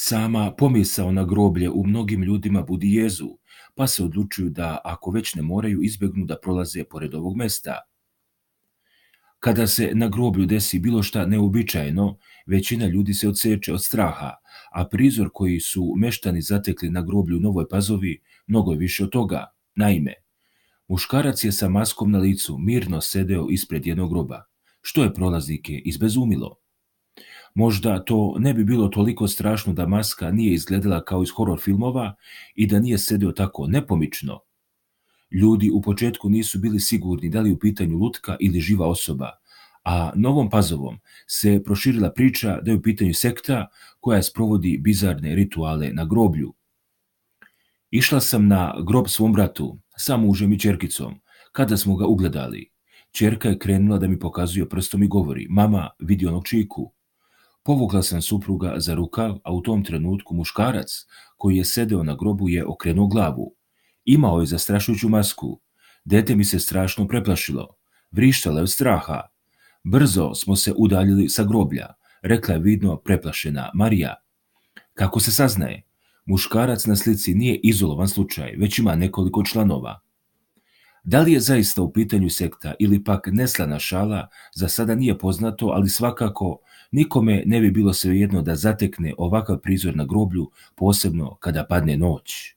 Sama pomisao na groblje u mnogim ljudima budi jezu, pa se odlučuju da, ako već ne moraju, izbjegnu da prolaze pored ovog mesta. Kada se na groblju desi bilo šta neuobičajeno, većina ljudi se odseče od straha, a prizor koji su meštani zatekli na groblju u Novoj Pazovi mnogo je više od toga. Naime, muškarac je sa maskom na licu mirno sedeo ispred jednog groba, što je prolaznike izbezumilo. Možda to ne bi bilo toliko strašno da maska nije izgledala kao iz horor filmova i da nije sedeo tako nepomično. Ljudi u početku nisu bili sigurni da li je u pitanju lutka ili živa osoba, a Novom Pazovom se proširila priča da je u pitanju sekta koja sprovodi bizarne rituale na groblju. Išla sam na grob svom bratu, sa mužem i ćerkicom. Kada smo ga ugledali, ćerka je krenula da mi pokazuje prstom i govori: "Mama, vidi onog čiku." Povukla sam supruga za rukav, a u tom trenutku muškarac koji je sedeo na grobu je okrenuo glavu. Imao je zastrašujuću masku. Dete mi se strašno preplašilo. Vrištala je od straha. "Brzo smo se udaljili sa groblja," rekla je vidno preplašena Marija. Kako se saznaje, muškarac na slici nije izolovan slučaj, već ima nekoliko članova. Da li je zaista u pitanju sekta ili pak neslana šala, za sada nije poznato, ali svakako nikome ne bi bilo svejedno da zatekne ovakav prizor na groblju, posebno kada padne noć.